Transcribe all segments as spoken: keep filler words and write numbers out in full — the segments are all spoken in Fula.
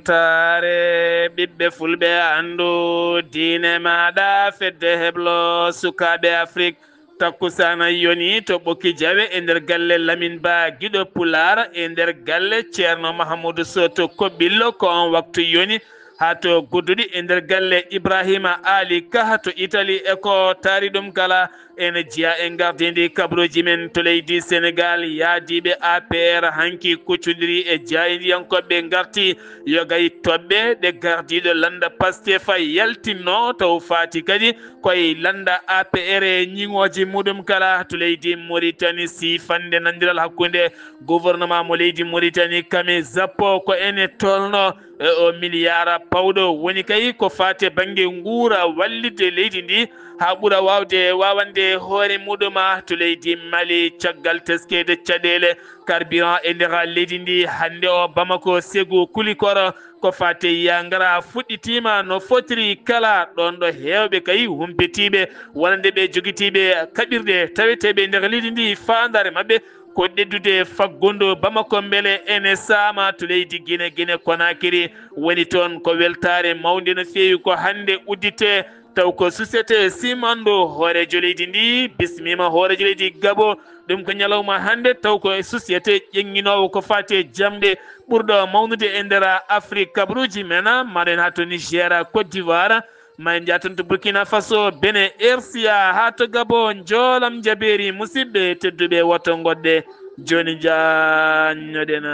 Taare ɓiɓɓe fulɓe anndu diine maaɗa fedde heblo sukaaɓe Afrik. Takkusana yoni to Ɓokki Jawe e nder galle Lamin Ba Giɗo Pulaar e nder galle Ceerno Mahamudu Soto Koɓillo ko on waktu yoni haa to Gudduɗi e nder galle Ibrahima Ali Kaha to Itali e ko taari ɗum kala. Ene jeyaa e ngardiindi kabaruuji men to leydi Senegaal, yahdiiɓe A P R hanki kuccondiri e jaayndiyankooɓe ngarti yoga e toɓɓe ɗe gardiiɗo lannda Pastef yaltinno taw faati kadi koye lannda A P R e ñiŋooji muɗum kala to leydi Moritani siifande nanndiral hakkunde gouvernement mo leydi Moritani kame Jappo ko ene tolno e o miliyara pawɗo woni kay ko faate bannge nguura wallitde leydi ndi haa ɓura waawde waawande hoore muɗuma to leydi Mali caggal teskeede caɗeele carburant e nder leydi ndi hannde o Bamako Segu Kulikoro ko faate yangara fuɗɗitiima no fotiri kala ɗoon ɗo heewɓe kay humpitiiɓe wonande ɓe jogitiiɓe kaɓirɗe taweteeɓe e nder leydi ndi faandaare maɓɓe ko ɗeddude faggudu Bamako mbele ene saama to leydi Gine Gine Konakiri woni toon ko weltaare mawnde no feewi ko hannde uddite taw ko société simandu hooreejo leydi ndi bismiima hooreejo leydi Gabo ɗum ko ñalawma hannde taw ko société ƴeŋŋinoowo ko faati e jamɗe ɓurɗo mawnude e nder Afrik kabaruuji men mbaɗen haa to Niger Côte d'Ivoire Ma en njahtan to Burkina Faso, Benin, R C A, haa to Gabon, njoolam njabeeri. Musidɓe tedduɓe, woto ngoɗɗe jooni, njaanñoɗen.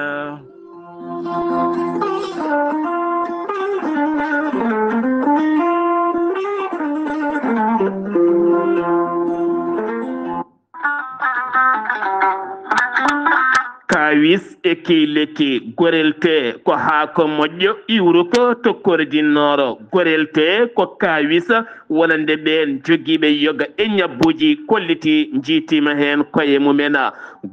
Kaawis e key lekki gorel tee ko haako moƴƴo iwruko to Kordi Nooro. Gorel tee ko kaawis wonande ɓeen jogiiɓe yoga e ñabbuuji kollitii, njiytiima heen koye mumen.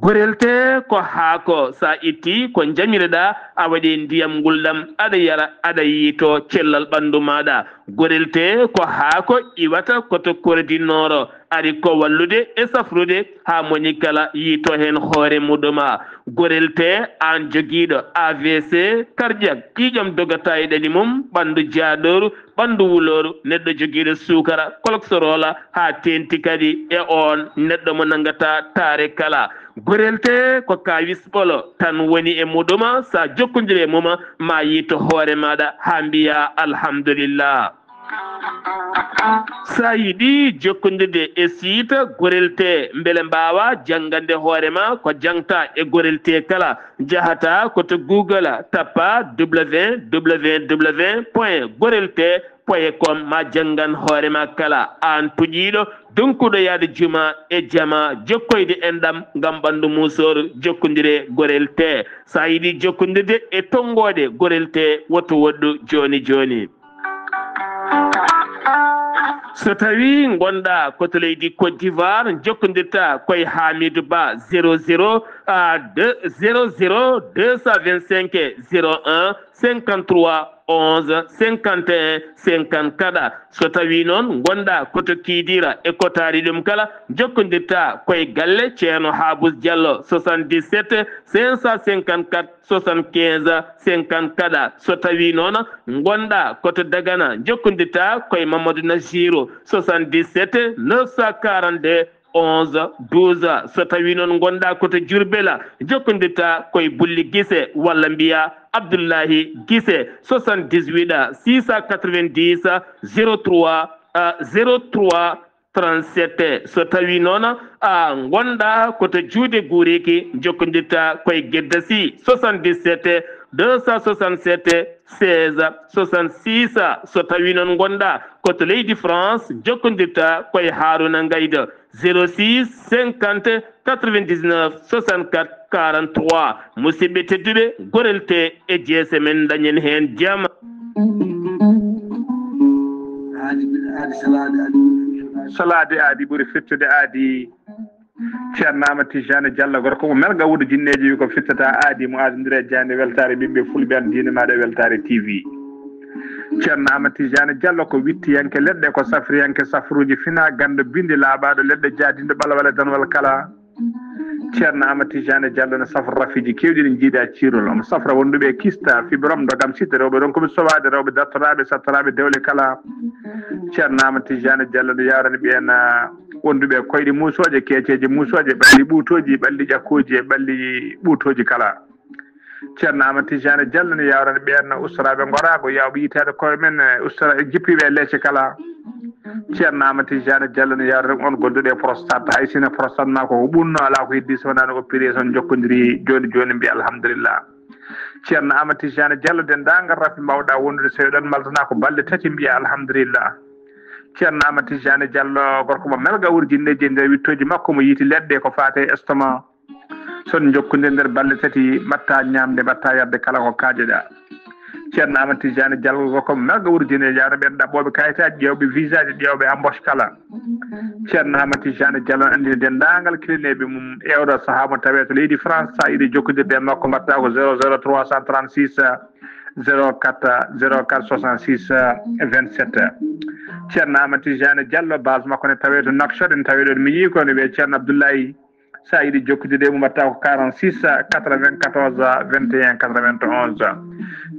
Gorel tee ko haako, so a ittii ko njamire-ɗaa, a waɗii ndiyam ngulɗam, aɗa yara, aɗa yiytoo cellal ɓanndu maaɗa. Gorel tee ko haako iwata ko to Kordi Nooro, ari ko wallude e safrude haa moni kala yiytoo heen hoore muɗum. Gorel tee, aan jogiiɗo A V C cardiaque, ƴiiƴam dogata e ɗali mum, ɓanndu jaaɗooru, ɓanndu wulooru, neɗɗo jogiiɗo suukara, cholestérol, haa teeŋti kadi e oon neɗɗo mo nanngataa taare kala. Gorel tee ko kaawis ɓolo tan woni e muɗum, so a jokkondirii e mum, ma yiyto hoore maaɗa haa mbiyaa alhamdulillah. So a yiɗii jokkondirde e siita Gorel tee mbele mbaawaa janngande hoore ma ko jaŋtaa e Gorel tee kala, njahataa ko to Google, tappaa www point gorel tee point com ma janngan hoore ma kala. Aan puƴiiɗo, donkuɗo yahde juma e jama, jokkoyde enɗam ngam ɓanndu muusooru, jokkondiree Gorel tee. So a yiɗii jokkondirde e tonngoode Gorel tee, woto woɗɗu jooni jooni. So tawii ngonɗaa ko to leydi Côte d'Ivoire, njokkondirtaa koye Hamidou Ba, zéro zéro, ah, deux, zéro zéro deux cent vingt-cinq zéro un cinquante-trois onze cinquante et un cinquante-quatre. So tawii noon ngonɗaa ko to Kidira e ko taari ɗum kala, njokkondirtaa koye galle Ceerno Haabus Diallo, soixante-dix-sept cinq cent cinquante-quatre soixante-quinze cinquante-quatre. So tawii noon ngonɗaa ko to Dagana, njokkondirtaa koye Mamadou Najiru, soixante-dix-sept neuf cent quarante-deux onze douze. So tawii noon ngonɗaa ko to Diourbel, njokkondirtaa koye Bulli Gise walla mbiyaa Abdullahi Gise, soixante-dix-huit six cent quatre-vingt-dix zéro trois, ah, zéro trois trente-sept. So tawii noon a ngonɗaa ko to Juude Guuriki, njokkondirtaa koye Gedda Sy, soixante-dix-sept deux cent soixante-sept seize soixante-six. So tawii noon ngonɗaa ko to leydi France, njokkondirtaa koye Haaruna Ngaydo, zéro six cinquante quatre-vingt-dix-neuf soixante-quatre quarante-trois. Musidɓe tedduɓe, Gorel tee e jeese men, ndañen heen jam. Aadi ɓuri fettude aadi. Salaade aadi ɓuri fettude aadi. Ceerno Amadou Tidiane Diallo, gorko mo Melga Wuudo Jinneeji, wi ko fittata aadi mo aadondiri e jaaynde weltaare ɓiɓɓe fulɓe, an diine maaɗa e weltaare T V. Ceerno Amadou Tidiane Diallo ko wittiyanke leɗɗe, ko safriyanke safruuji, fina ganndo bindi laaɓaaɗo leɗɗe, jaadinɗo ɓalwal e danwal kala. Ceerno Amadou Tidiane Diallo ne safra rafiiji keewɗi ɗi njiiɗa ciirol. Omo safra wonduɓe e kista, fibrome, ndogam, site, rewɓe ronkuɓe sowaade, rewɓe dartoraaɓe, sattoraaɓe dewle kala. Ceerno Amadou Tidiane Diallo ne yawrani ɓeen, ah, wonduɓe e koyɗe muusooje, keeceeje muusooje, ɓalli ɓuutooji, ɓalli ƴakkooji e ɓalli ɓuutooji kala. Ceerno Amadou Tidiane Diallo ne yawrani ɓeen ustoraaɓe ngoraago, yawɓe yitaade koye men, eh, ustora-, jippiiɓe e leece kala. Ceerno Amadou Tidiane Diallo ne yawrani on gonduɗo e prostate, hay sino prostate ma ko ko ɓunno, alaa ko heddi so wonaa no opération jokkodiri jooni jooni, mbiya alhamdulillah. Ceerno Amadou Tidiane Diallo, denndaangal rafi mbawɗa wondude so eɗon maltana ko balɗe tati, mbiya alhamdulillah. Ceerno Amadou Tidiane Diallo, gorko mo melga wurjinneeji e nder wittooji makko, mo yiiti leɗɗe ko faate estomac. Son jokkondir nder balɗe tati, mbatta ñamde, mbatta yarde kala ko kaajeɗa. Ceerno Amadou Tidiane Diallo ko melga wurjine, yawna ɓen ɗaɓɓooɓe kayitaaji, ƴeewɓe visaaji, ƴeewɓe embauche kala. Ceerno Amadou Tidiane Diallo anndini denndaangal kilineeɓe mum e oɗo sahaa mo tawee to leydi France, sa yiɗi jokkondirde e makko, mbatta ko zéro zéro trois cent trente-six, zéro quatre, zéro quatre soixante-six, vingt-sept. Ceerno Amadou Tidiane Diallo, base makko ne tawee to Nouakchott, en tawee ɗon mi yii ko ne wiyee Ceerno Abdoulaye. Sa yiɗi jokkude e mum, mbatta ko quarante-six quatre-vingt-quatorze vingt et un quatre-vingt-onze.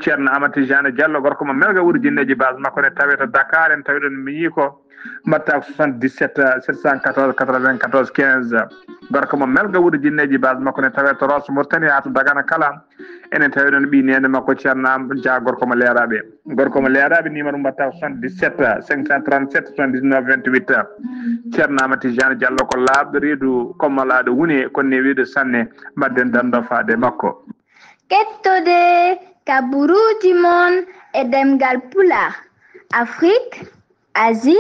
Ceerno Amadou Tidiane Diallo, gorko mo melga wurjinneeji, base makko ne tawee to Dakar, en tawi ɗon miñi ko, mbatta ko soixante-dix-sept sept cent quatorze quatre-vingt-quatorze quinze. Gorko mo melga wurjinneeji, base makko ne tawee to Rosso Mauritanie haa to Dagana kala. Enen tawi ɗon ɓii neene makko Ceerno Am Dia, gorko mo leeraaɓe. Gorko mo leeraaɓe, numéro mum mbatta ko soixante-dix-sept cinq cent trente-sept soixante-dix-neuf vingt-huit. Ceerno Amadou Tidiane Diallo ko laaɓɗo reedu, ko malaaɗo wune, kono ne wiyde sanne, mbaɗden dando faade makko. Kettode ka buruuji mon e ɗemngal Pulaar, Afrique, Asie,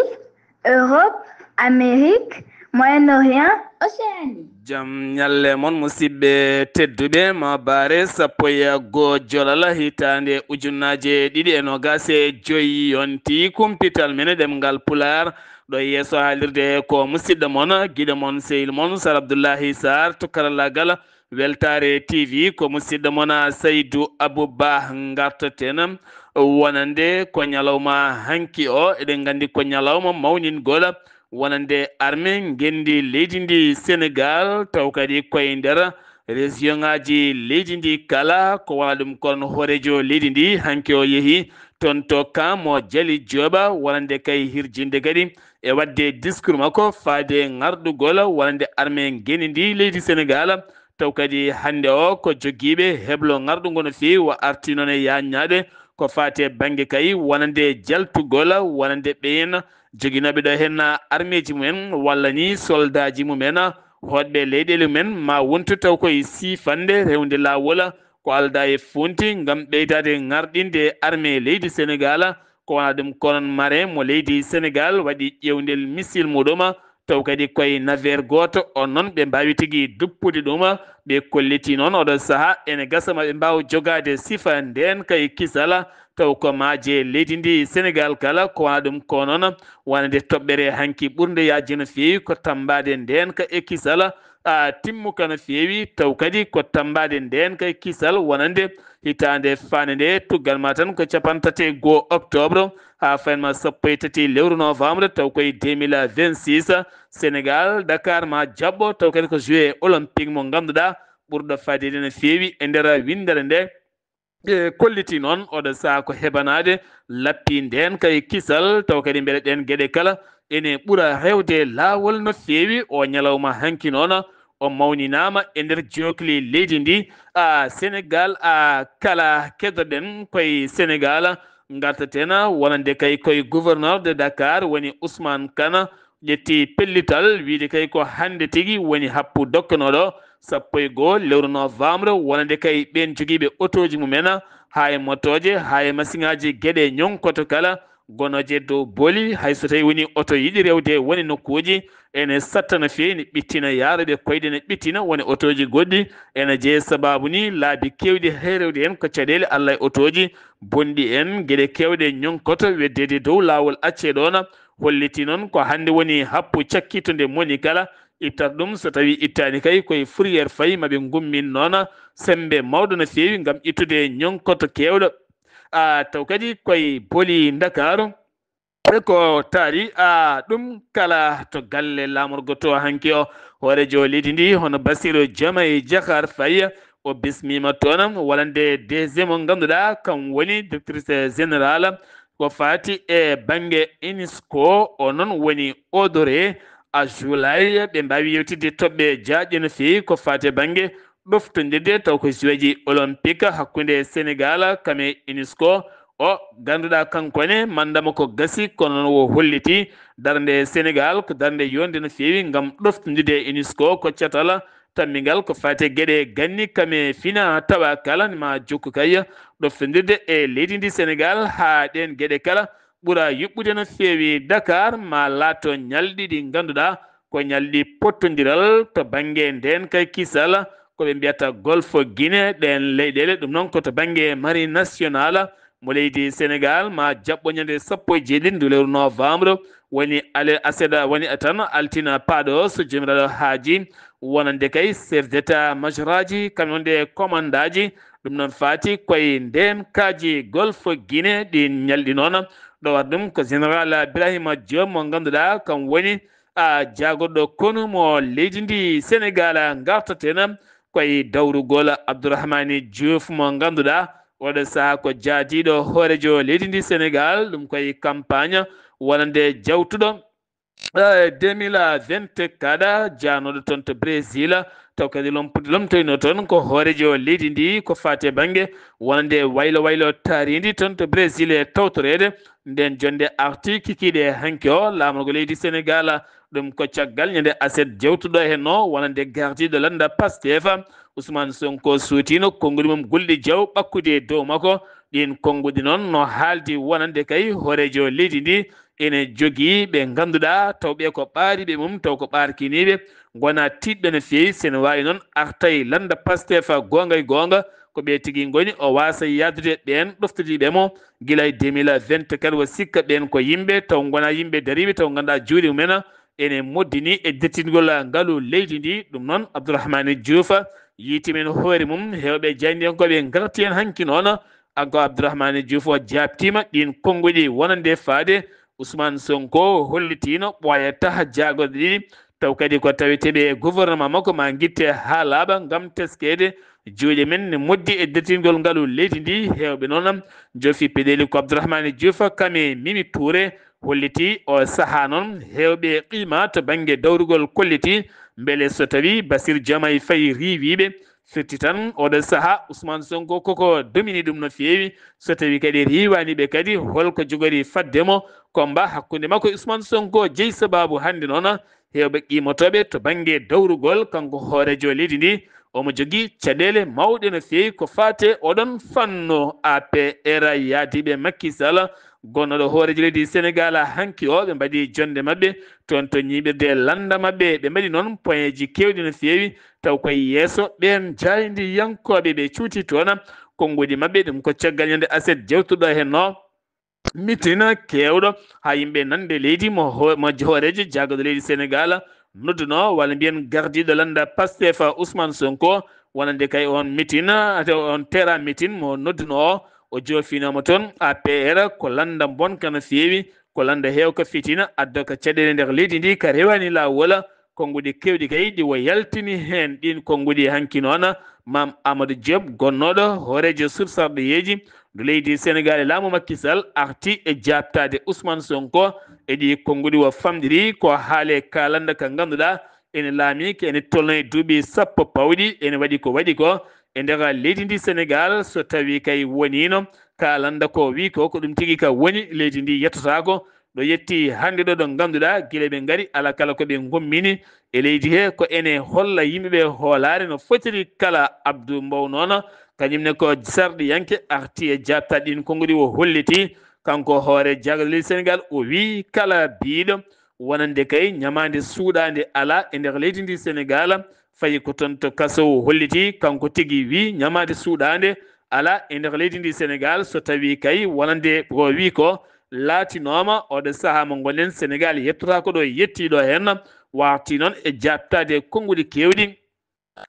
Europe, Amérique, Moyen-Orient, Océanie. Jam ñalle mon, musidɓe tedduɓe, ma bare sappo e goo jolal hitaande ujunnaje ɗiɗi e nogas e joyi, yonti kumpital men e ɗemngal Pulaar. Ɗo yeeso haalirde ko musidɗo mon, giɗo mon, sehil mon, Sar Abdullahi Sar, to karallagal Weltaare T V. Ko musidɗo mon Saydu Abu Bah. Ngartaten wonande ko ñalawma hanki o, eɗen nganndi ko ñalawma mawningol wonande arme ngenndi leydi ndi Senegal, taw kadi koye nder région ngaji leydi ndi kala. Ko wona ɗum kon, hooreejo leydi ndi hanki o yehi toon to camp mo Jali Jooba, wonande kay hirjinde kadi e waɗde discours makko faade ŋarɗugol wonande arme ngenndi ndi leydi Senegal. Taw kadi hannde o ko jogiiɓe heblo ŋarɗungo no feewi, wa arti noon e yaññaade ko faati e bannge kay wonande jaltugol wonande ɓeen joginooɓe ɗo heen armeeji mumen walla ni soldaaji mumen, hoɗɓe leyɗeele mumen, ma wontu taw koye siifannde rewde laawol ko aldaa e fuunti ngam ɓeydaade ŋarɗinde armee leydi Senegal. Ko wona ɗum, konon mare mo leydi Senegal waɗi ƴeewndel misil muɗum, taw kadi koye navire gooto on noon ɓe mbaawi tigi duppude ɗum. Ɓe kolliti noon oɗo sahaa ene gasa ma ɓe mbaaw jogaade sifa ndeenka e kisal, taw ko maaje leydi ndi Senegal kala. Ko wona ɗum, ko noon wonande toɓɓere hanki ɓurnde yaajde no feewi ko tammbaade ndeenka e kisal, a timmuka no feewi, taw kadi ko tammbaade ndeenka e kisal wonande hitaande faande nde, tuggal ma tan ko capanɗe tati e goo octobre haa faynma sappo e tati lewru novembre, taw koye deux mille vingt-six, Senegal, Dakar ma jaɓɓo, taw kadi ko joué olympique mo ngannduɗaa ɓurɗo faadeede no feewi e nder winndere nde. Ɓe kolliti noon oɗo sahaa ko heɓanaade lappi ndeenka e kisal, taw kadi mbele ɗeen geɗe kala ene ɓura rewde laawol no feewi. O ñalawma hanki noon o mawninaama e nder jookli leydi ndi. A Senegal, a kala kedoɗen koye Senegal, ngartaten wonande kay koye gouverneur de Dakar woni Ousmane Kane, ƴetti pellital wiyde kay ko hannde tigi woni happu dokkanooɗo sappo e goo lewru novembre, wonande kay ɓeen jogiiɓe otooji mumen, haa e motooje, haa e masiŋaaji geɗe ñoŋkoto kala, gonooje dow booli, hay so tawii woni oto yiɗi rewde woni nokkuuji, ene satta no feewi, ne ɓittina yaaruɓe koyɗe, ne ɓittina woni otooji goɗɗi, ene jeya sabaabu ni laabi keewɗi hay rewde heen ko caɗeele Allah e otooji bonɗi en, geɗe keewɗe ñoŋkoto weddeede dow laawol accee ɗoon. Holliti noon ko hannde woni happu cakkiito nde moni kala, ittat ɗum, so tawii ittaani kay koye fourrière fayi, ma ɓe ngummin noon semmbe mawɗo no feewi ngam ittude ñoŋkoto keewɗo. A taw kadi koye booli Ndakaaru, Ɓe ko taari a ɗum kala to galle laamorgo to hanki o, hooreejo leydi ndi hono Bassirou Diomaye Diakhar Faye, o bismiima toon wonande D G mo ngannduɗaa kam woni directrice générale ko faati e bannge UNESCO, o noon woni Audrey Azoulay. Ɓe mbaawi yewtidde toɓɓe jaaƴe no feewi ko faati e bannge ɗoftondirde taw ko joueji olympique hakkunde Sénégal kam e UNESCO. O ngannduɗaa kanko ne manndamo ko gasi, kono noon o holliti darnde Sénégal ko darnde yonde no feewi ngam ɗoftondirde UNESCO ko catal tammingal ko faati e geɗe ganni kam e fina tawa kala ma jokku kay ɗoftondirde e leydi ndi Sénégal haa ɗeen geɗe kala ɓura yuɓɓude no feewi. Dakar ma laato ñalɗi ɗi ngannduɗaa ko ñalɗi pottondiral to bannge ndeen kay kisal ko ɓe mbiyata Golfe Guinée, ɗeen leyɗeele. Ɗum noon ko to bannge Marine Nationale mo leydi Sénégal ma jaɓɓo ñande sappo e jeeɗiɗi ndu lewru novembre, woni ale aseda, woni tan altina paaɗo so joomiraaɗo haaji, wonande kay chef d'état majoraaji, kañum wonde commandaaji. Ɗum noon faati koye ndeen kaaji Golfe Guinée ɗi ñalɗi noon. Ɗo waɗ ɗum ko général Birahima Diop mo ngannduɗaa kam woni a jaagorɗo konu mo leydi ndi Sénégal. Ngartaten koye dawrugol Abdourahmane Diouf mo ngannduɗaa oɗo sahaa ko jaadiiɗo hooreejo leydi ndi Sénégal, ɗum koye campagne wonande jawtuɗo eh, deux mille vingt-quatre, jaanooɗo toon to Brésil, taw kadi lompude lomtoyno toon ko hooreejo leydi ndi ko faati e bannge wonande waylo waylo taarindi toon to Brésil e tawtoreede. Nden jonde arti kikiiɗe hanki o laamorgo leydi Sénégal, ɗum ko caggal ñande aset jewtuɗo heen o wonande gardiiɗo lannda Pastef, Ousmane Sonko suutino konngudi mum gulɗi jaw ɓakkude e dow makko. Ɗiin konngudi noon no haaldi wonande kay hooreejo leydi ndi ene jogii ɓe ngannduɗaa taw ɓe ko ɓaariiɓe mum taw ko ɓaarkiniiɓe, ngona tiiɗɓe no feewi. Sene waawi noon artay lannda Pastef goonga e goonga ko ɓe tigi ngoni, o waasa yahdude ɓeen ɗoftodiiɓe mo gila e deux mille vingt-quatre, o sikka ɓeen ko yimɓe taw ngona yimɓe dariiɓe taw ngannduɗaa juuɗe mumen ene moddini e dettingol ngalu leydi ndi. Ɗum noon Abdourahmane Diouf yiitimen hoore mum, heewɓe jaayndiyankooɓe ngarti heen hanki noon. Kanko Abdourahmane Diouf o jaabtiima ɗiin konnguɗi wonande faade Ousmane Sonko, hollitiino ɓooya taha jaagorɗe ɗiɗi taw kadi ko taweteeɓe e gouvernement makko ma ngitte haa laaɓa ngam teskeede juuɗe men ne moddi e dettingol ngalu leydi ndi. Heewɓe noon joofi peɗeeli ko Abdourahmane Diouf kam e Mimi Touré holliti o sahaa noon. Heewɓe qiima to bannge dawrugol kolliti mbele so tawi Bassirou Diomaye Faye riiwiiɓe firti tan oɗo sahaa Ousmane Sonko koko domini ɗum no feewi. So tawi kadi riiwaani ɓe kadi holko jogori fadde mo? Combat hakkunde makko e Ousmane Sonko jeyi sababu hannde noon heewɓe qimotooɓe to bannge dawrugol. Kanko hooreejo leydi ndi omo jogii caɗeele mawɗe no feewi ko faate oɗon fannu. A P R yaadiiɓe Macky Sall gonnooɗo hooreejo leydi Sénégal hanki o ɓe mbaɗi jonde maɓɓe toon to ñiiɓirde lannda maɓɓe. Ɓe mbaɗi noon poyeeji keewɗi no feewi taw koye yeeso ɓeen jaayndiyankooɓe ɓe cuuti toon konnguɗi maɓɓe. Ɗum ko caggal ñande aset jewtuɗo heen no mitin keewɗo haa yimɓe nande leydi mo ho-, mo hooreejo jaagorɗo leydi Sénégal nodduno walla mbiyen gardiiɗo lannda Pastef Ousmane Sonko wonande kay on mitin, on terrain mitin mo nodduno o, o joofinooma toon A P R ko lannda bonka no feewi, ko lannda heewka fitina adda ka caɗeele nder leydi ndi ka rewaani laawol. Konnguɗi keewɗi kay ɗi o yaltini heen. Ɗiin konnguɗi hanki noon Maam Amadou Diop gonnooɗo hooreejo sursarɗiyeeji ndu leydi Sénégal e laamu Macky Sall arti e jaabtaade Ousmane Sonko e ɗi konnguɗi o famɗiri ko haale ka lannda ka ngannduɗaa ene laami ko ene tolno e duuɓi sappo pawɗi ene waɗi ko waɗi ko e nder leydi ndi Sénégal. So tawi kay woniino ka lannda ko wi ko ko ɗum tigi ka woni, leydi ndi yettotaako. Ɗo yetti hannde ɗo ɗo ngannduɗaa gila ɓe ngari alaa kala ko ɓe ngummini e leydi he ko ene holla yimɓe ɓe hoolaare no fotiri kala. Abdou Mbow noon kañum ne ko sarɗiyanke arti e jaabtaade ɗiin konnguɗi o holliti kanko hoore jaagorɗo leydi Sénégal o wi kala biiɗo wonande kay ñamaande suuɗaande alaa e nder leydi ndi Sénégal. Fayi ko toon to kaso o holliti kanko tigi wi ñamaande suuɗaande alaa e nder leydi ndi Sénégal. So tawi kay wonande ko wi ko laatinooma oɗo sahaa mo ngonɗen Sénégal yettotaako ɗo yettiiɗo heen warti noon e jaabtaade konnguɗi keewɗi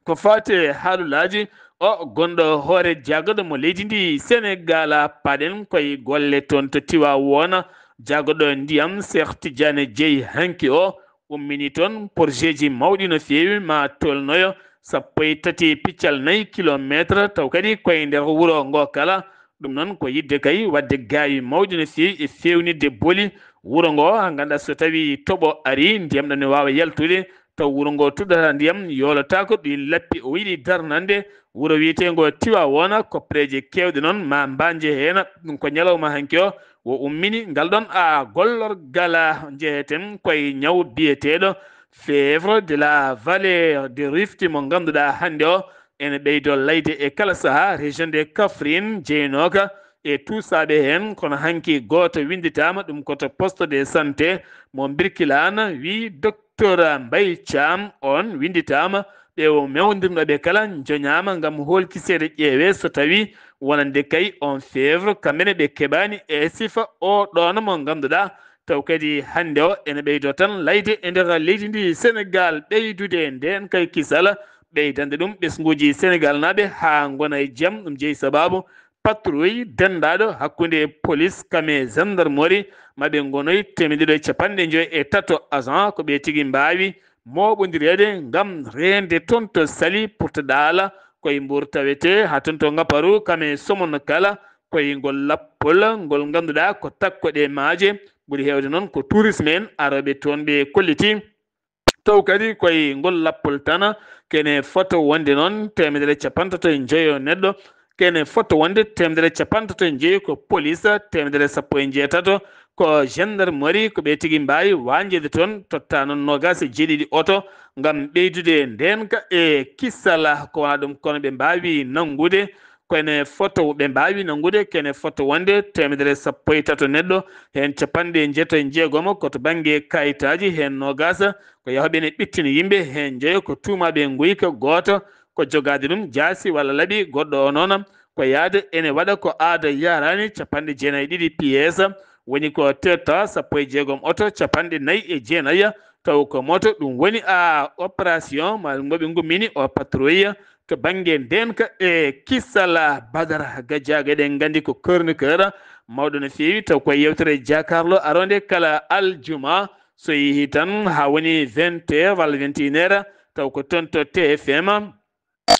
ko faati e haalulaaji o gonɗo hoore jaagorɗo mo leydi ndi Sénégal. Paɗen koye golle toon to Tiwaawoon Jaagoɗo ndiyam Cheikh Tidiane Dieye hanki o ummini toon porjeeji mawɗi no feewi, ma tolnoyo sappo e tati piccal nayi kilometre, taw kadi koye nder wuro ngo kala. Ɗum noon ko yidde kay waɗde gaawi mawɗi no feewi e feewnitde boli wuro ngo, haa ngannduɗaa so tawii toɓo arii, ndiyam ɗam ne waawa yaltude, taw wuro ngo tuddata ndiyam, yoolotaako. Ɗiin lappi o yiɗi darnande wuro wiyeteengo Tiwaawoona, koppereeje keewɗe noon ma mbaañje heen. Ɗum ko ñalawma hanki o, o ummini ngal ɗoon a gollorgal. Njeheten koye ñaw biyeteeɗo fièvre de la vallée du Rift mo ngannduɗaa hannde o ene ɓeydo layde e kala sahaa. Région de Kaffrine jeynooka e tuusaaɓe heen, kono hanki gooto winnditaama, ɗum ko to poste de santé mo Birkilane, wi docteur Mbaye Thiam, oon winnditaama. Ɓe o mewndirnooɓe kala njoñaama ngam hoolkiseede ƴeewee so tawii wonande kay on fièvre, kamɓe ne ɓe keɓaani e sifa o ɗoon mo ngannduɗaa, taw kadi hannde o ene ɓeydo tan layde e nder leydi ndi Sénégal, ɓeydude ndeen kay kisal, ɓeydande ɗum ɓesnguuji Sénégal naaɓe haa ngona e jam. Ɗum jeyi sabaabu patrouille denndaaɗo hakkunde police kam e gendarmerie, ma ɓe ngonoy teemedde ɗiɗo e capanɗe njoy e tato agent, ko ɓe tigi mbaawi mooɓondireede ngam reende toon to Saly, Pointe d'Ala, koye Mbour tawetee, haa toon to Ngaparou kam e Somone kala, koye ngol lappol ngol ngannduɗaa ko takko ɗe maaje, ɓuri heewde noon ko tourisme en arooɓe toon ɓe kolliti. Taw kadi koye ngol lappol tan kene foto wonde noon teemedere capantato e njoyo neɗɗo, kene foto wonde teemedere capantato e njoyo ko police, teemedere sappo e njeetato ko gendarmerie, ko ɓe tigi mbaawi wañjeede toon, totta noon noogaas e jeeɗiɗi oto ngam ɓeydude ndeenka e kisal, ko wonaa ɗum kono ɓe mbaawi nanngude kene foto, ɓe mbaawi nanngude kene foto wonde teemedere sappo e tato neɗɗo, heen capanɗe njeeto e jeegom ko to bannge kayitaaji, heen noogaas ko yahooɓe ne ɓittini yimɓe, heen njoyo ko tuumaaɓe nguyka, gooto ko jogaade ɗum jaasi walla laɓi, goɗɗo o noon ko yahde ene waɗa ko aada yahraani, capanɗe jeenayi e ɗiɗi piyees, woni ko teetta sappo e jeegom oto, capanɗe nayi e jeenayi taw ko moto, ɗum woni a opération ma mo ɓe ngummini o patrouille to bannge ndeenka e kisal. Badara Gadiaga, eɗen nganndi ko chroniqueur mawɗo no feewi, taw koye yewtere jaakarlo aroonde kala aljuma, so yehii tan haa woni vingt heures walla vingt et une heures, taw ko toon to T F M.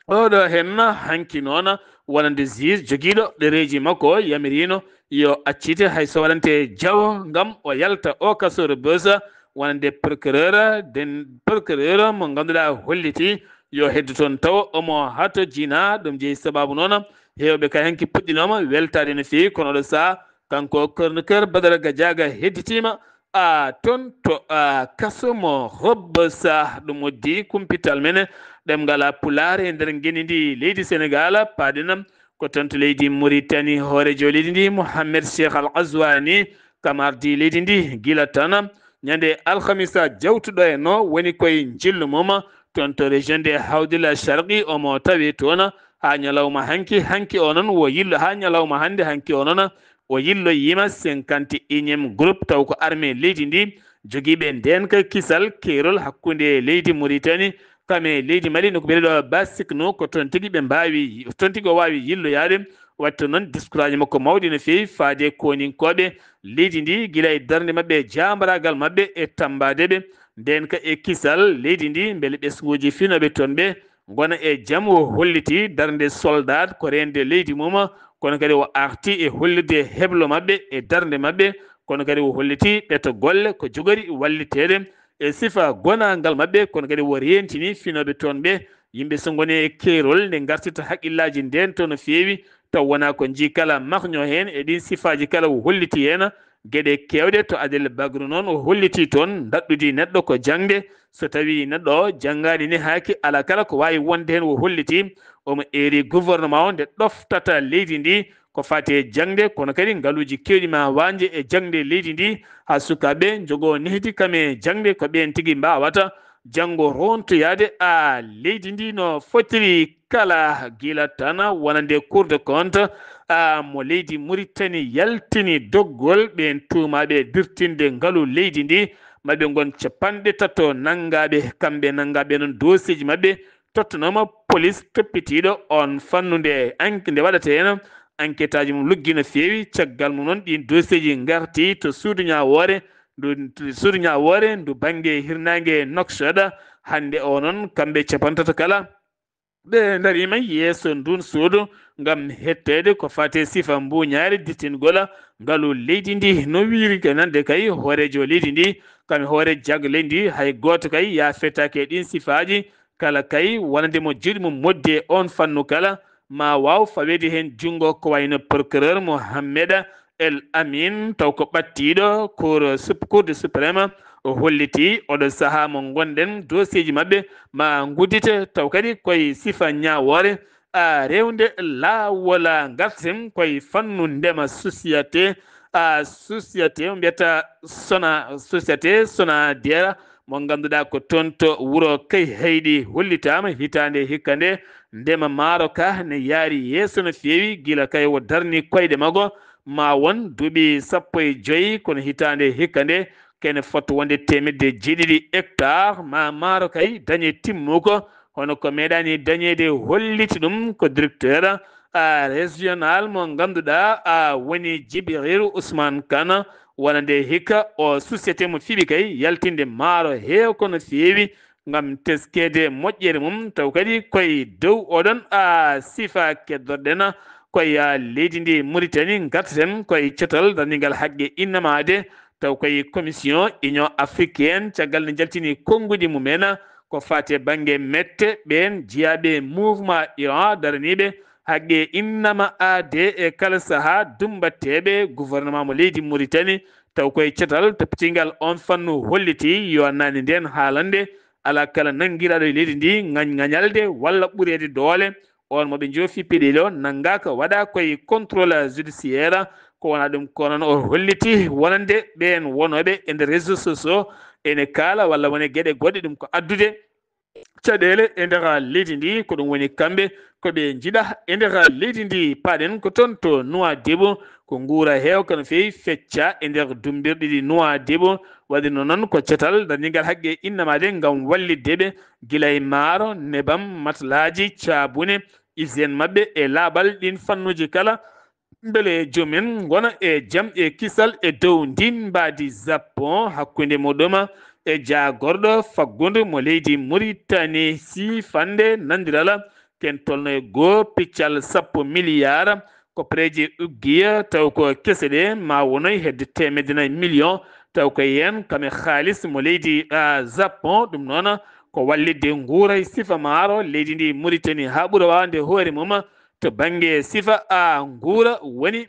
Oɗo heen hanki noon wonande juge jogiiɗo ɗereeji makko yamirino yo accite hay so waɗante jawo ngam o yalta o kaso Rebeuss, wonande procureur, den procureur mo ngannduɗaa holliti yo heddu toon tawa omo hato jina. Ɗum jeyi sababu noon heewɓe kay hanki puɗɗinooma weltaade no feewi, kono oɗo sahaa kanko chroniqueur Badara Gadiaga hedditiima a toon to a kaso mo Rebeuss. Ɗum uddi kumpital men ɗemngal Pulaar e nder ngenndi ndi leydi Senegaal, paaɗen ko toon to leydi Muritani, hooreejo leydi ndi Mohammed Cheikh Al Ghazouani, kam ardi leydi ndi gila tan ñande alhamisa jawtuɗo en o woni koye njillu mum toon to région de Hawdila Sharqi, omo tawi toon haa ñalawma hanki, hanki o noon wo yillo, haa ñalawma hannde hanki o noon o yilloyiima cinquante et unième groupe, taw ko armée leydi ndi jogiiɓe ndeenka kisal keerol hakkunde leydi Muritani kam e leydi Mali, no ko mbiyetee ɗo Basikno, ko toon tigi ɓe mbaawi, toon tigi o waawi yilloyaade. Waɗto noon diskuraaji makko mawɗi no feewi faade koninkooɓe leydi ndi, gila e darnde maɓɓe, jaambaraagal maɓɓe e tammbaade ɓe ndeenka e kisal leydi ndi, mbele ɓesnguuji finooɓe toon ɓe ngona e jam. O holliti darnde soldat ko reende leydi mum, kono kadi o arti e hollirde heblo maɓɓe e darnde maɓɓe, kono kadi o holliti ɓeto golle ko jogori walliteede e sifa gonaangal maɓɓe, kono kadi o reentini finooɓe toon ɓe, yimɓe so ngoni e keerol nde ngartirta haqqillaaji ndeen to no feewi, taw wonaa ko njii kala mahño heen e ɗiin sifaaji kala o holliti heen geɗe keewɗe. To Adel Bagro noon o holliti toon ndaɗɗudi neɗɗo ko jaŋde, so tawii neɗɗo o janngaani nehaaki alaa kala ko waawi wonde heen o holliti omo eeri gouvernement o nde ɗoftata leydi ndi ko faati e jaŋde, kono kadi ngaluuji keewɗi ma wañde e jaŋde leydi ndi haa sukaaɓe njogoo nehdi kam e jaŋde ko ɓeen tigi mbaawata janngo rontoyaade a leydi ndi no fotiri kala, gila tan wonande Cour de compte a mo leydi Muritani yaltini doggol ɓeen tuumaaɓe dirtinde ngalu leydi ndi, maɓe ngon capanɗe tato nanngaaɓe, kamɓe nanngaaɓe noon doosieji maɓɓe tottanooma police toppitiiɗo on fannu nde ank-, nde waɗata heen Enquêtaaji mum luggi no feewi. Caggal mum noon, ɗiin dossier ji ngarti to suudu ñaawoore ndu, suudu ñaawoore ndu bannge hirnaange Nouakchott. Hannde o noon, kamɓe capantato kala, ɓe ndariima yeeso nduun suudu ngam hetteede ko faati e sifa mbuuñaari dittingol ngalu leydi ndi. No wiiri ke nande kay, hooreejo leydi ndi kam e hoore jagle ndi, hay gooto kay yaafetaake e ɗiin sifaaji. Kala kay wonande mo juuɗe mum moddi e oon fannu kala, ma waaw faweede heen junngo, ko wayno procureur Mohamed El Amin, taw ko ɓattiiɗo Cour sup-, Cour de suprême, o hollitii oɗo sahaa mo ngonɗen, dossier ji maɓɓe ma nguddite, taw kadi koye sifa ñaawoore, a, rewnde laawol, a, ngarten koye fannu ndema, société, a, société o mbiyata Sona, société Sonadera, mo ngannduɗaa ko toon to wuro Kayhayɗi, hollitaama hitaande hikka nde ndema maaro ka ne yaari yeeso no feewi, gila kay o darni koyɗe makko, ma won duuɓi sappo e joy, kono hitaande hikka nde kene foti wonde teemedde jeeɗiɗi hectare ma maaro kay dañe timmuko, hono ko meeɗaani dañeede. Holliti ɗum ko directeur, a, régional mo ngannduɗaa, a, woni Djibril Ousmane Kane, wonande hikka o société mo fiɓi kay yaltinde maaro heew ko no feewi ngam teskeede moƴƴere mum, taw kadi koye dow oɗon, a, sifa keddorɗen koye, a, leydi ndi Mauritanie. Ngartaten koye cetal darningal haqqe innamaade, taw koye commission Union africaine, caggal nde njaltini konnguɗi mumen ko faati e bannge mette ɓeen jiyaaɓe mouvement Iran daraniiɓe haqqe innama aade e kala sahaa dumbateeɓe gouvernement mo leydi Mauritanie, taw koye cetal toppitiingal oon fannu holliti yo naane ndeen haalande alaa kala nanngiiɗo e leydi ndi ŋañ-, ŋañalde walla ɓureede doole. Oon mo ɓe njoofi peɗeli o nanngaaka, waɗa koye contrôle judiciaire, ko wonaa ɗum. Ko noon o holliti wonande ɓeen wonooɓe e nder réseaux sociaux ene kaala walla wone geɗe goɗɗe, ɗum ko addude caɗeele e nder leydi ndi. Ko ɗum woni kamɓe ko ɓe njiɗa e nder leydi ndi. Paaɗen ko toon to Nouadhibou, ko nguura heewka no feewi fecca e nder dumbirɗi ɗi Nouadhibou. Waɗi no noon ko cetal darningal haqqe innamaade ngam wallitde ɓe gila e maaro, nebam, matlaaji, caabune, hygiène maɓɓe e laaɓal ɗiin fannuuji kala. Mbele joom en ngona e jam e kisal e dow ndiin mbaadi Japon hakkunde muɗum e jaagorɗo faggundu mo leydi Mauritanie, siifande nandiral ken tolno e goo piccal sappo miliyar, ko pereeji uggiya, taw ko kese ɗe ma wonoy hedde teemedde nayi million, taw ko heen kam e haalis mo leydi, a, Japon. Ɗum noon ko wallitde nguura e sifa maaro leydi ndi Mauritanie haa ɓura waawde hoore mum to bannge sifa, a, nguura woni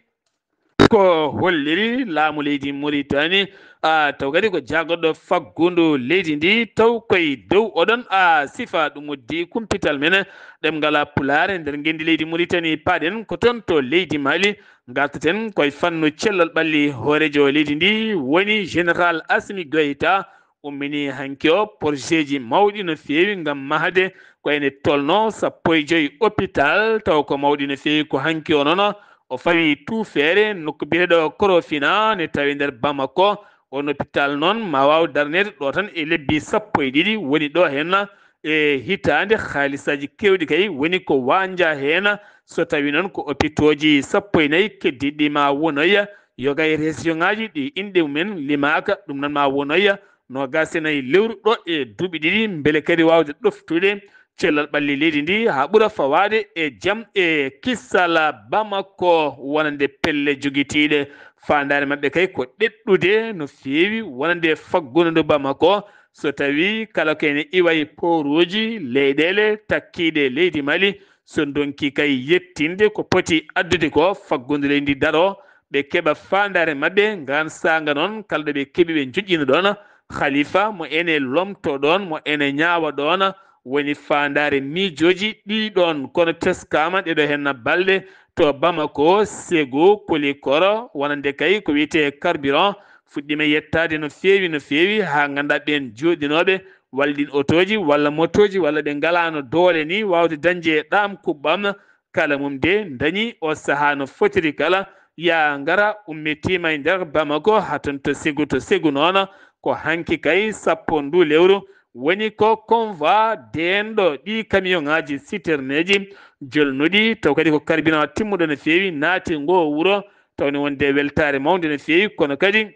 ko holliri laamu leydi Mauritanie, a, taw kadi ko jaagorɗo faggundu leydi ndi, taw koye dow oɗon, a, sifa. Ɗum uddi kumpital men ɗemngal Pulaar e nder ngenndi leydi Mauritanie. Paaɗen ko toon to leydi Mali, ngartaten koye fannu cellal ɓalli. Hooreejo leydi ndi woni Général Assimi Goïta, ummini hanki o projet ji mawɗi no feewi ngam mahde ko ene tolno sappo e joy hôpital, taw ko mawɗi no feewi. Ko hanki o noon o fawi tuufeere nokku biyeteeɗo Korofina, ne tawi nder Bamako. On hôpital noon ma waaw darneede ɗo tan e lebbi sappo e ɗiɗi, woni ɗo heen e hitaande. Haalisaaji keewɗi kay woni ko waanja heen. So tawi noon ko hôpitaux ji sappo e nayi keddiiɗi ma wonoya yoga e région ŋaaji ɗi inɗe mumen limaaka, ɗum noon ma wonoya noogaas e nayi lewru ɗo e duuɓi ɗiɗi, mbele kadi waawde ɗoftude cellal ɓalli leydi ndi haa ɓura fawaade e jam e kisal. Bamako wonande pelle jogitiiɗe faandaare maɓɓe kay ko ɗeɗɗude no feewi wonande faggundu Bamako. So tawi kala ko ene iwa e pooruuji leyɗeele takkiiɗe leydi Mali, so ndonki kay yettinde ko poti addude ko, faggundu leydi ndi daro, ɓe keɓa faandaare maɓɓe. Ngaan saanga noon, kala ɗo ɓe keɓi, ɓe njoƴƴina ɗoon halifa mo ene lomtoo ɗoon, mo ene ñaawa ɗoon, woni faandaare miijooji ɗii ɗoon. Kono teskaama ɗee ɗoo heen balɗe to Bamako, Ségou, Koulikoro, wonande kay ko wiyetee carburant, fuɗɗiima yettaade no feewi, no feewi, haa ngannduɗaa ɓeen jooɗinooɓe walla ɗiin otooji walla motooji walla ɓe ngalaano doole nii waawde dañde e ɗaam kuɓɓam, kala mum de dañi o sahaa no fotiri kala, yaa ngara ummitiima e nder Bamako, haa toon to Ségou, to Ségou noon ko hanki kay sappo ndu lewru Woni ko convoi deenɗo ɗi camion ŋaaji citerne ji jolnuɗi, taw kadi ko carburant timmuɗo no feewi, naati ngo wuro, tawni wonde weltaare mawnde no feewi, kono kadi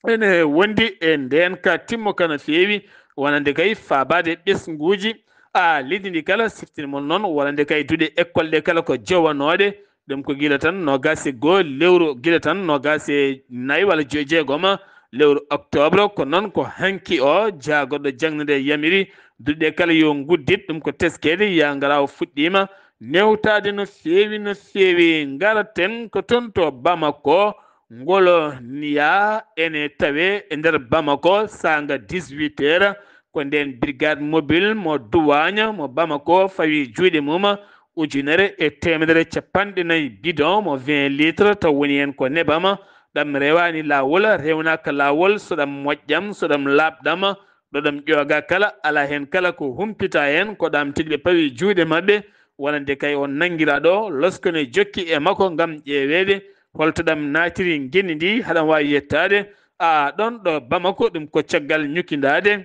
ene wondi e ndeenka timmoka no feewi, wonande kay faabaade ɓesnguuji a leydi ndi kala, siftini mon noon, wonande kay duɗe école ɗe kala ko jowanooɗe, ɗum ko gila tan noogaas e goo lewru, gila tan noogaas e nayi walla joy jeegoma lewru octobre. Ko noon ko hanki o jaagorɗo jaŋde nde yamiri duɗe kala yo nguddit, ɗum ko teskeede, ya ngara o fuɗɗiima newtaade no feewi, no feewi. Ngaraten ko toon to Bamako, ngolo niya ene tawe e nder Bamako, saanga dix-huit heures, ko ndeen brigade mobile mo duwaaña mo Bamako fawi juuɗe mum, ujunere e teemedere capanɗe nayi bidon mo vingt litres, taw woni heen ko nebam, ɗam rewaani laawol, rewnaaka laawol, so ɗam moƴƴam, so ɗam laaɓɗam, ɗo ɗam ƴooga kala, alaa heen kala ko humpita heen, ko ɗam tigi ɓe pawi juuɗe maɓɓe, wonande kay on nanngiraa ɗo, losko ne jokki e makko ngam ƴeeweede holto ɗam naatiri ngenndi ndi, haɗam waawi yettaade a ɗon ɗo Bamako, ɗum ko caggal ñukindaade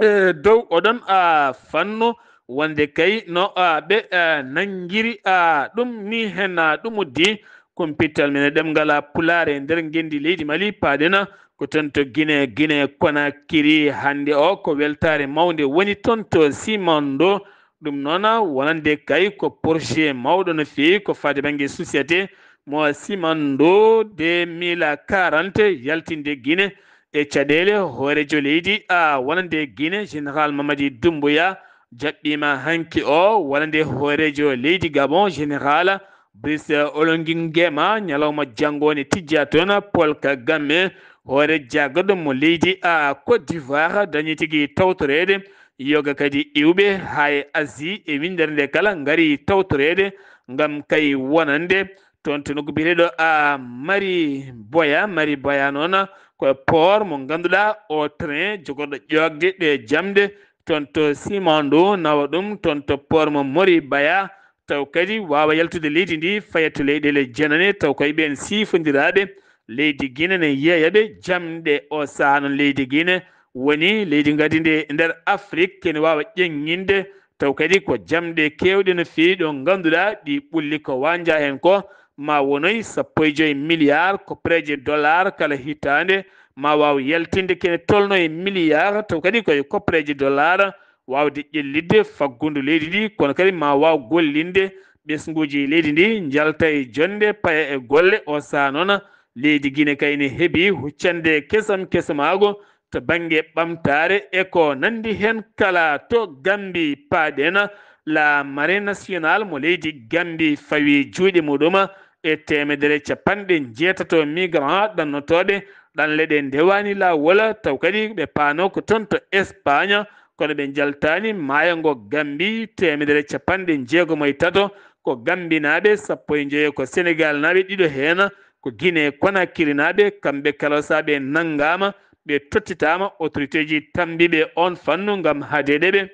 e dow oɗon a fannu, wonde kay no a ɓe a nanngiri a ɗum ni hen a ɗum uddi. Kumpital men e ɗemngal a Pulaar e nder ngenndi leydi Mali, paaɗena ko toon to Gine, Gine Konakiri. Hannde o ko weltaare mawnde woni toon to Simando. Ɗum noon wonande kay ko projet mawɗo no feewi ko faade bannge société mo Simando deux mille quarante, yaltinde Gine e caɗeele. Hooreejo leydi a wonande Gine, Général Mamadi Doumbouya, jaɓɓiima hanki o wonande hooreejo leydi Gabon, Général Brice Oligui Nguema. Ñalawma janngo ne tijja toon Paul Kagame, hoore jaagorɗo mo leydi a Côte d'Ivoire, dañi tigi tawtoreede. Yoga kadi iwɓe haa e Asie e winndere nde kala ngari tawtoreede ngam kay wonande toon to nokku biyeteeɗo a Mari Boya. Mari Boya noon ko e port mo ngannduɗaa o train jogorɗo ƴoogde ɗe jamɗe toon to Simandou, nawa ɗum toon to port mo Mori Baya. Taw kadi waawa yaltude leydi ndi, faya to leyɗeele jenane, taw koye ɓeen siifondiraaɓe leydi Gine ne yeeya ɓe jamɗe. O sahaa noon leydi Gine woni leydi ngadidi e nder Afrik, ene waawa ƴeŋŋinde, taw kadi ko jamɗe keewɗe no feewi ɗo ngannduɗaa ɗi ɓulli ko wanja heen ko, ma wonoy sappo e joy milliard koppereeje dollar kala hitaande, ma waaw yaltinde kene tolno e milliard, taw kadi koye koppereeje dollar waawde ƴellitde faggundu leydi ndi, kono kadi ma waaw gollinde ɓesnguuji leydi ndi, njalta e jonnde, paya e golle. O sahaa noon, leydi Gine kay ne heɓi huccande kesam kesamaago to bannge ɓamtaare e ko nanndi heen kala. To Gambi paaɗen, la marine nationale mo leydi Gambi fawi juuɗe muɗum e teemedere capanɗe njeetato migrant ɗannotooɓe ɗanle ɗe ndewaani laawol, taw kadi ɓe paano ko toon to Espagne, kono ɓe njaltaani maayo ngo Gambi. Teemedere capanɗe jeegomo e tato ko Gambinaaɓe, sappo e njoyo ko Senegaalnaaɓe, ɗiɗo heen ko Gine Konakirinaaɓe. Kamɓe kala, so ɓe nanngaama, ɓe tottitaama, autoriteeji tammbiiɓe oon fannu ngam haadeede ɓe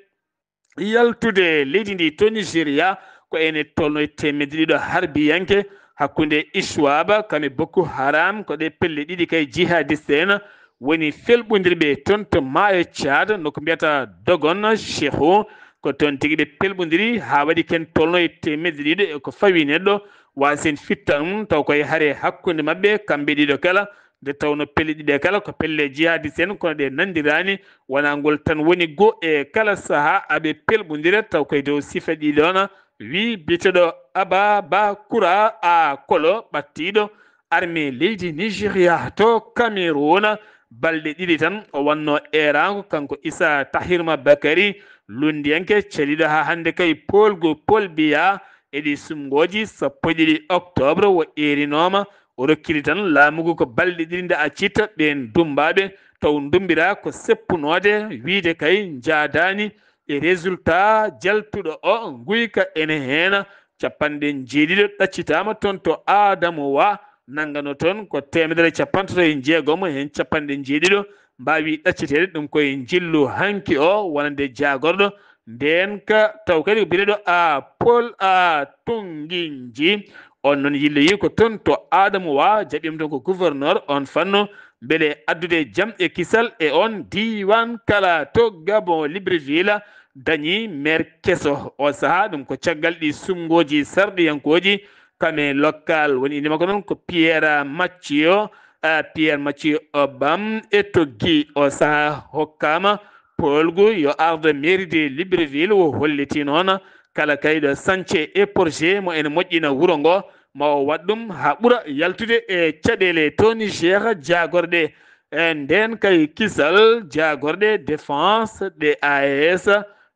yaltude leydi ndi to Nigeria. Ko ene tolno e teemedde ɗiɗo harbiyanke hakkunde Iswaba kam e Boko Haram, ko ɗe pelle ɗiɗi kay jihadiste en woni felɓondirɓe toon to maayo Tchad, nokku mbiyata Dogon Shehu. Ko toon tigi ɓe pelɓondiri haa waɗi ken tolno e teemedde ɗiɗo e ko fawi neɗɗo waasen fittan mum, taw koye hare hakkunde maɓɓe kamɓe ɗiɗo kala. Nde tawno pelle ɗiɗe kala ko pelle jihadiste en, kono ɗe nanndiraani. Wonaa ngol tan woni go e kala sahaa aɓe pelɓondira, taw koye dow sifa ɗiɗo na, wi biyeteeɗo Ababakura a Kolo, ɓattiiɗo armée leydi Nigeria to Cameroun. Balɗe ɗiɗi tan o wanno eeraango, kanko Issa Tahirma Bakary, lunndiyanke caliiɗo haa hannde kay poolgu Paul Biya. E ɗi sumngooji sappo e ɗiɗi octobre o eerinooma, o rokkiri tan laamugu ko balɗe ɗiɗi nde accita ɓeen dummbaaɓe, taw ndummbiraa ko seppunoode wiyde kay njaadaani e résultat jaltuɗo o. Nguyka ene heen, capanɗe njeeɗiɗo ɗaccitaama toon to Adamowa, nanngano toon ko teemedere capantato e jeegom, heen capanɗe njeeɗiɗo mbaawi ɗacciteede. Ɗum koye njillu hanki o wonande jaagorɗo ndeen ka, taw kadi ko biyeteeɗo a Paul a Tunginji. On noon yilloyi ko toon to Adamowa, jaɓiima toon ko gouverneur on fannu. mbele addude jam e kisal e on diiwaan kala. To Gabon, Libreville dañi maire keso. O sahaa ɗum ko caggal ɗi sumngooji sarɗiyankooji. Kame local woni inde makko noon ko Pierre Mathieu, ah, Pierre Mathieu Obam e toggi. O sahaa hokkaama poolgu yo arde mairie de Libreville. O holliti noon kala kayɗo sance e projet mo ene moƴƴina wuro ngo, ma o waɗ ɗum haa ɓura yaltude e caɗeele. To Niger, jaagorɗe e ndeen kay kisal, jaagorɗe défense ɗe A E S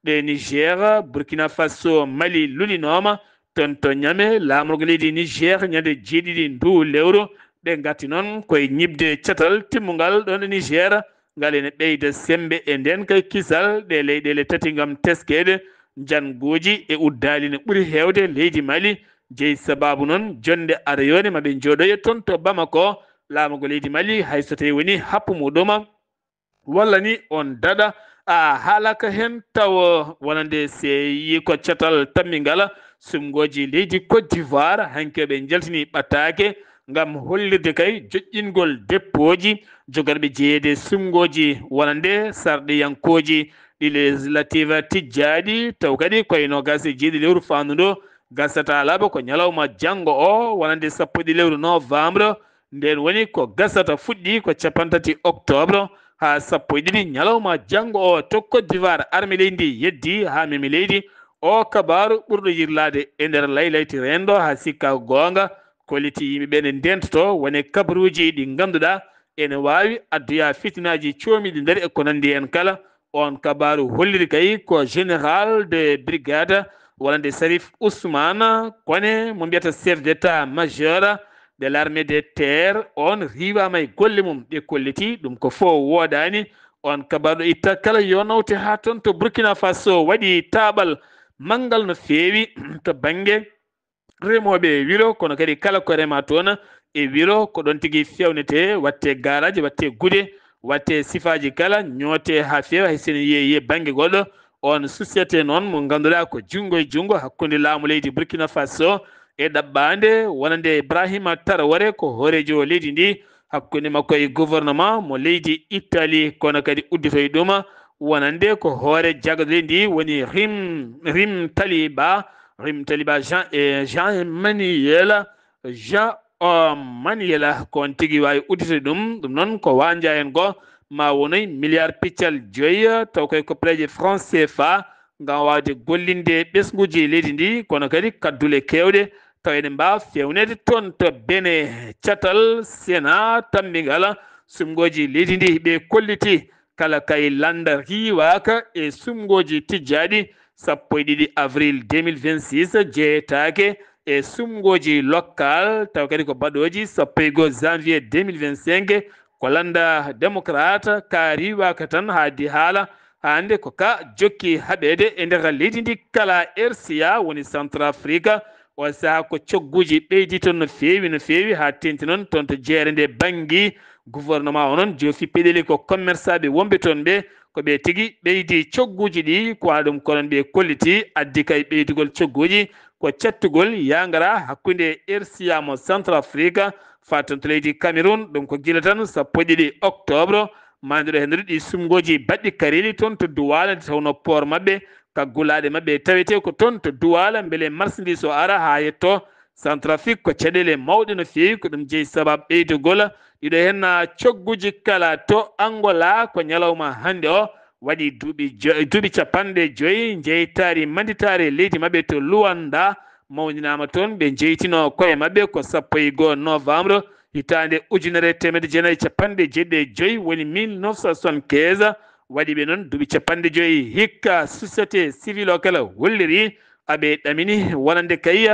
ɗe Niger, Burkina Faso, Mali lulinooma. Toon to Niamey, laamorgo leydi Niger, ñande jeeɗiɗi nduu lewru, ɓe ngati noon koye ñiɓde catal timmungal ɗoon e Niger. Ngal ene ɓeyda semmbe e ndeen kay kisal. Ɗe leyɗeele tati ngam teskeede njannguuji e uddaali ne ɓuri heewde leydi Mali. Jeyi sabaabu noon jonnde aroyoonde ma ɓe njooɗoye toon to Bamako. Laamorgo leydi Mali, hay so tawii woni happu muɗum walla ni on daɗa, a haalaka heen tawa wonande seeyi ko catal tammingal sumngooji leydi Côte d'Ivoire. Hanki ɓe njaltini ɓattaake ngam hollirde kay joƴƴingol deppooji jogorɓe jeyeede sumngooji wonande sarɗiyankooji ɗi législative tijjaaɗi, taw kadi koye noogaas e jeeɗiɗi lewru faandu ndu gasata laaɓa ko ñalawma janngo o, wonande sappo e ɗiɗi lewru novembre. Ndeen woni ko gasata fuɗɗi ko cappanɗe tati octobre haa sappo e ɗiɗi ñalawma janngo o to Côte d'Ivoire. Arme leydi ndi yeddi haa memi leydi. O kabaaru ɓurɗo yirlaade e nder laylayti renndo haa sikka goonga, kolliti yimɓe ɓe ne ndeentoto wone kabaruuji ɗi ngannduɗaa ene waawi addoya fitinaaji coomiɗi nder e ko nanndi heen kala. On kabaaru holliri kay ko général de brigade wonande Sarif Ousmane Koné mo mbiyata chef d'état majeur de l'armée de terre. On riiwaama e golle mum ɗe kolliti, ɗum ko fof woodaani. On kabaaru ɗo itta kala yo nawte haa toon to Burkina Faso waɗi taaɓal manngal no feewi to bannge remooɓe e wiro, kono kadi kala ko rema toon e wiro ko ɗoon tigi feewnetee, waɗtee gaaraaji, waɗtee gude, waɗtee sifaaji kala, ñootee haa feewa, hay so ene wiyee bannge goɗɗo. On société noon mo ngannduɗaa ko junngo e junngo hakkunde laamu leydi Burkina Faso e ɗaɓɓaande wonande Ibrahima Traoré ko hooreejo leydi ndi, hakkunde makko e gouvernement mo leydi Italie, kono kadi udditoy ɗum wonande ko hoore jagade ndi woni Rim, Rim Taliba, Rim Taliba Jean, e Jean Emmanuel, Jean, o, Manuel, ko on tigi waawi udditude ɗum. Ɗum noon ko waanja en go ma wonoy milliard piccal joyi, taw koy ko pleje franc C F A, ngam waawde gollinde ɓesnguuji leydi ndi, kono kadi kaddule keewɗe taw ene mbaawa feewneede toon to Bene. Catal Sénat tammbingal sumngooji leydi ndi ɓe kolliti kala kay lannda riiwaaka e sumngooji tijjaaɗi sappo e ɗiɗi avril deux mille vingt-six, jeyetaake e sumngooji local, taw kadi ko baɗooji sappo e goo janvier deux mille vingt-cinq, ko lannda démocrate ka riiwaaka tan haa di haala. Hannde ko ka jokki haɓeede e nder leydi ndi kala, R C A woni Centrafrique. O sahaa ko cogguuji ɓeydi toon no feewi, no feewi, haa teeŋti noon toon to jeere nde banngi gouvernement o noon joofi peɗeli ko commerçaaɓe wonɓe toon ɓe, ko ɓe tigi ɓeydi cogguuji ɗi, ko waɗa ɗum ko noon ɓe kolliti, addi kay ɓeydugol cogguuji ko cattugol yangara hakkunde R C A mo Centrafrique faa toon to leydi Cameroun. Ɗum ko gila tan sappo e ɗiɗi octobre, maanduɗo heen ɗi sumngooji baɗɗi kareeli toon to Douala, nde tawnoo port maɓɓe, kaggulaaɗe maɓɓe tawetee ko toon to Douala, mbele marchandise o ara haa yetto Centrafrique. Ko caɗeele mawɗe no feewi, ko ɗum jeyi sabab ɓeydugol ɗiɗo heen cogguuji kala to Angola. Ko ñalawma hannde o waɗi duuɓi jo-, duuɓi cappanɗe joyi njeytaari mannditaare leydi maɓɓe to Luanda mawninaama toon. Ɓe njeytino koye maɓɓe ko sappo e goo novembre hitaande ujunere e teemedde jeenayi e cappanɗe jeeɗiɗi e joyi, woni mille neuf cent soixante-quinze. Waɗi ɓe noon duuɓi cappanɗe joyi hikka. Société civile o kala holliri aɓe ɗamini wonande kay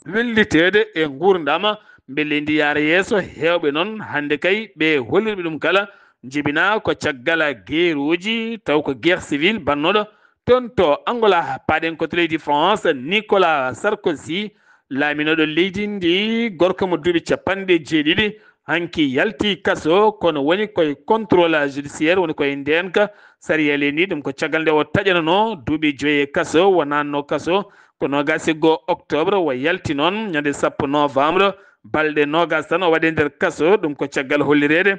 welliteede e nguurndam mbele ndi yaara yeeso. Heewɓe noon hannde kay ɓe hollirɓe ɗum kala njibinaa ko caggal geeruuji, taw ko guerre civile bannooɗo toon to Angola. Paaɗen ko to leydi France, Nicolas Sarkozy, laaminooɗo leydi ndi, gorko mo duuɓi cappanɗe jeeɗiɗi, hanki yalti kaso, kono woni koye contrôle judiciaire, woni koye ndeenka sariya leydi ndi. Ɗum ko caggal nde o taƴananoo duuɓi joyi e kaso, o naatnoo kaso ko noogaas e goo octobre, o yalti noon ñande sappo novembre. Balɗe noogaas tan o waɗi e nder kaso, ɗum ko caggal hollireede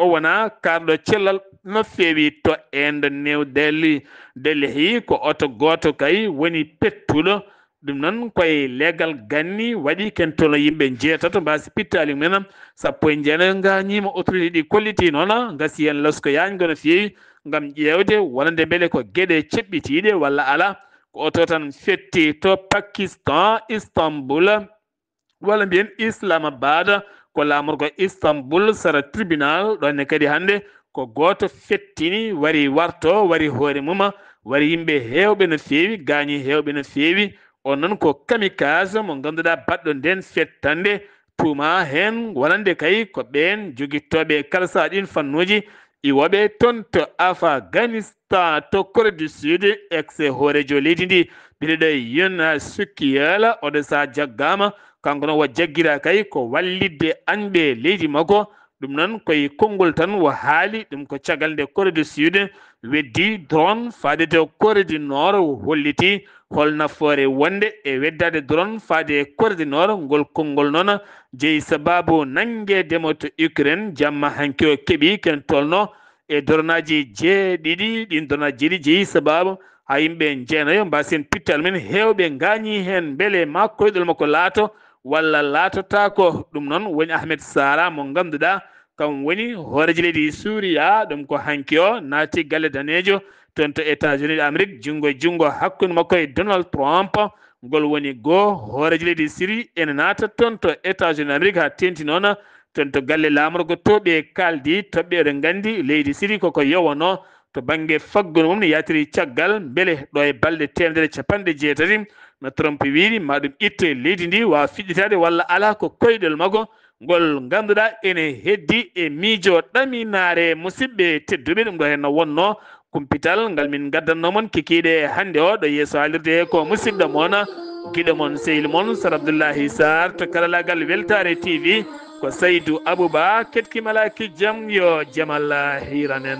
O wonaa kaarɗo cellal no feewi to Inde, New Delhi. Delhi, ko oto gooto kay woni pettuɗo. Ɗum noon, koye leegal ganni waɗi ken toon yimɓe njeetato mbaasi pittaali mumen, sappo e jeenayo ngaañiima. Autorité ɗi kollitii noon, ngasi heen laskoyaango no feewi ngam ƴeewde wonande mbele ko geɗe ceɓɓitiiɗe walla alaa. Ko oto tan fetti to Pakistan, Istanbul, walla mbiyen Islamabad, ko laamorgo Istanbul, sara tribunal. Ɗoon ne kadi hannde ko gooto fettini, wari warto, wari hoore mum, wari yimɓe heewɓe no feewi, gaañi heewɓe no feewi. On noon ko kamikaze mo ngannduɗaa baɗɗo ndeen fettande, tuuma heen wonande kay ko ɓeen jogittooɓe kala sahaa ɗiin fannuuji, iwooɓe toon to Afghanistan, to Corée du Sud, ex hooreejo leydi ndi, biyeteeɗo Yoon Suk Yeol, oɗo sahaa jaggaama. Kanko noon o jaggiraa kay ko wallitde añɓe leydi makko. Ɗum noon koye konngol tan o haali ɗum ko caggal nde Corée du Sud weddi drone faade to Corée du Nord, o holliti hol nafoore wonde e weddaade drone faade e Corée du Nord. Ngol konngol noon jeyi sabaabu nanngeede mo to Ukraine. Jamma hanki o keɓi ken tolno e doronaaji jeeɗiɗi. Ɗiin doronaaji jeeɗiɗi jeyi sabaabu haa yimɓe jeenayo mbaasi heen pittaali mumen, heewɓe ngaañi heen. Mbele ma koyɗol makko laato walla laatotaako? Ɗum noon woni Ahmed Sara mo ngannduɗaa kam woni hooreejo leydi Suuriya. Ɗum ko hanki o naati galle daneejo toon to États-Unis d'Amérique, junngo e junngo hakkunde makko e Donald Trump. Ngol woni goo hooreejo leydi Siri ene naata toon to États-Unis d'Amérique, haa teeŋti noon toon to galle laamorgo to ɓe kaaldi toɓɓe. Eɗen nganndi leydi Siri koko yowano to bannge faggudu mum, ne yaltiri caggal mbele ɗo e balɗe teemedere e capanɗe jeetati no Trump wiyri ma ɗum itte leydi ndi, waawa fiɗɗitaade walla alaa, ko koyɗol makko ngol ngannduɗaa ene heddi e miijo ɗaminaare. Musidɓe tedduɓe, ɗum ɗo heen no wonnoo kumpital ngal min ngaddanno mon kikiiɗe hannde o. Ɗo yeeso haalirde he ko musidɗo mon, giɗo mon, sehil mon Sar Abdullahi Sarr, to karallagal Weltaare T V ko Saydu Abuba. Keɗkimalaaki jam, yo jam Allah hiiran en.